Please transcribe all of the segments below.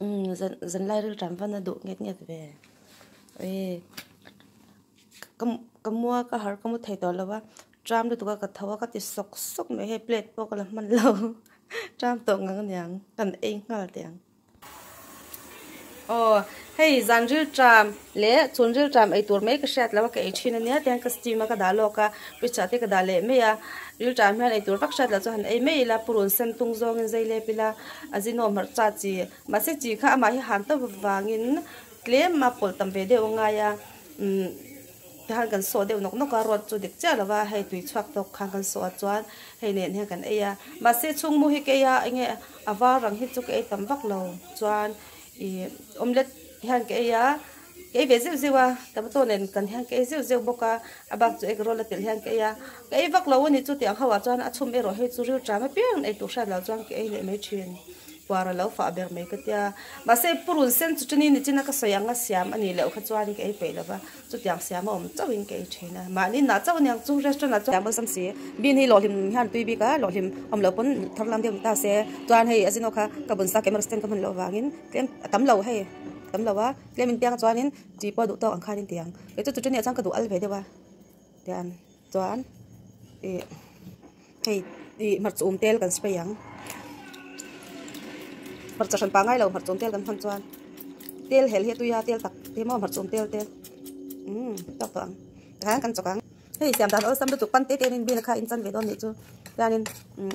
Umm zan zanlai rilṭam van a duh nget nget ve ee ka ka mua ka harh ka mu thei tawh lo a ṭam lutuk a ka tho a ka ti sawk sawk mai hei plate pawh ka la hman lo ṭam tawh ngang aniang kan ei nghal teh ang. Aw hei zan rilṭam leh chhun rilṭam ei tur mai ka hriat lo a ka ei ṭhin ania tihian ka steam a ka dah lawk a fridge ah te ka dah leh mai a rilṭam hian ei tur vak hriat loh chu han ei mai ila purun sen tung zawngin zai lep ila a zinawm hmarcha chi mahse chi kha amah hi han tawp avangin tlem a pawlh tam ve deuh a ngai a umm tihian kan sawh deuh nawk nawk a rawt chu dik chiah lo va hei tui chhuak tawk khan kan sawh a chuan hei nen hian kan ei a mahse chhung mu hi ka ei a enge a var ang hi chu ka ei tam vak lo chuan ih omelette hian ka ei a ka ei ve zeuh zeuh a tomato nen kan hian ka ei zeuh zeuh bawk a a bak chu egg roll a telh hian ka ei a ka ei vak lo a ni chu tiang ho ah chuan a chhum erawh hei chu rilṭam apiang ei tur hriat loh chuan ka ei leh mai ṭhin. Puar a lo fah ber mai ka tia. Mahse purun sen chu chuni nichina ka sawi anga siam a nih loh kha chuan ka ei peih lova, chutiang siam a awm chauhin ka ei thin a. Mahni nah chauh aniang chu restaurant ah chuan awlsam si. Bean hi lawhhlim hian tui bik a, lawhhlim awm loh pawn thar lam deuh ni ta se. Chuan hei Azino kha ka bun sa camera stand ka hman loh avangin tlem a tam lo hei a tam lo a, tlem in piang chuanin chi pawh duh tawk ang khan in ti ang. Kei chu chutini ah chuan ka duh al ve deuh a tian chuan ih. Hei ih hmarcha um tel kan spray ang hmarcha hran pangai lo hmarcha um tel kan hman chuan tel hel hi a tui a tel tak te maw hmarcha um tel te umm tawk tawh ang tikhan kan chawk ang hei siam dan awlsam lutuk pan te te in bin a kha in chan ve dawn nih chu chuanin umm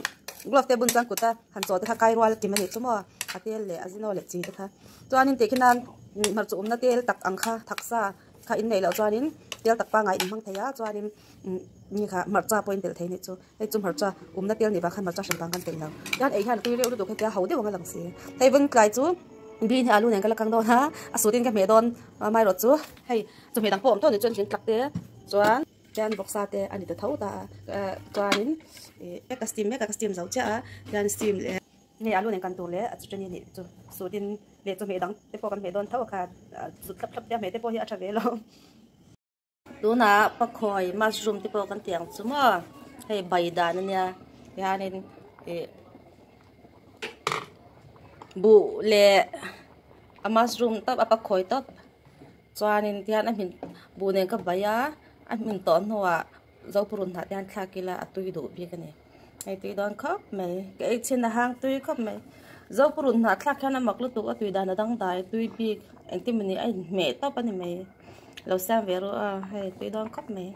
glove te bun chuan kut a han chaw te kha kai rual kim a nih chu maw a tel leh a zino leh chi te kha chuanin tih khi nan hmarcha umna tel tak ang kha thaksa kha in neih loh chuanin tel tak pangai in hmang thei a chuanin. Ni kha hmarcha pawh in telh thei anih chu hei chu hmarcha umna tel nih vang khan hmarcha hran vang khan telh lo tian ei hian a tui reuh lutuk hetia ho deuh ang a lang si hei vun tlai chu bean hi alu nen ka la kang dawn a a sut in ka hmeh dawn amaherawh chu hei chawhmeh dang pawh a awm tawh anih chuan thing tlak te chuan tian vawksa te a ni ta tho ta a chuanin ih ka steam mek a ka steam zo chiah a tian steam leh hei alu nen kan tur leh a chu chutney anih chu sut in leh chawhmeh dang te pawh kan hmeh dawn tho a kha sut thlap thlap te a hmeh te pawh hi a tha ve lo. Tunah pakhawi mushroom te pawh kan tih ang chu maw hei bai dan ania tihianin ih buh leh a mushroom tawp a pakhawi tawp chuanin tihian a hmin buh nen ka bai a a hmin tawh hnuah zopurun hnah te hian thlak ila a tui duh bik a ni hei tui dawn khawp mai ka ei chhin a hang tui khawp mai zopurun hnah thlak hian a mak lutuk a tui dan a dangdai tui bik engtin mawni a inhmeh tawp a ni mai. Lo siam ve ru a hei tui dawn khawp mai.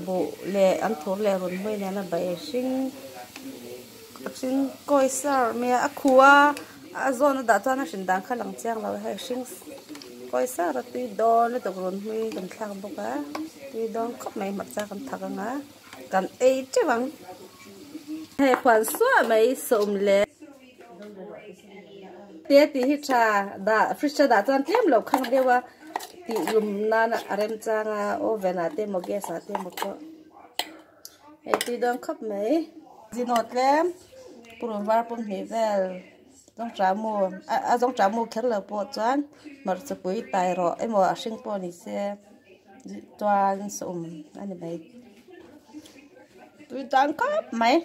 Buh leh an thur leh run hmui nen a baih hring a hring kawi sar mai a a khu a a zawn a dah chuan a hrin dan kha lang chiang lo hei hring kawi sar a tui dawn lutuk run hmui kan thlak bawk a tui dawn khawp mai hmarcha kan thak ang a kan ei teuh ang. Hei phuan suah mai sawm leh te tih hi tha dah fridge a dah chuan tlem lo khang deuh a tih lum nan a remchang a oven ah te emaw gas ah te emaw pawh hei tui dawn khawp mai. Zinaw tlem purun var pum hnih vel zawngṭah mu a zawngṭah mu kher lo pawh chuan hmarcha pui tai rawh emaw a hring pawh ni se chuan sawm a ni mai. Tui tan khawp mai.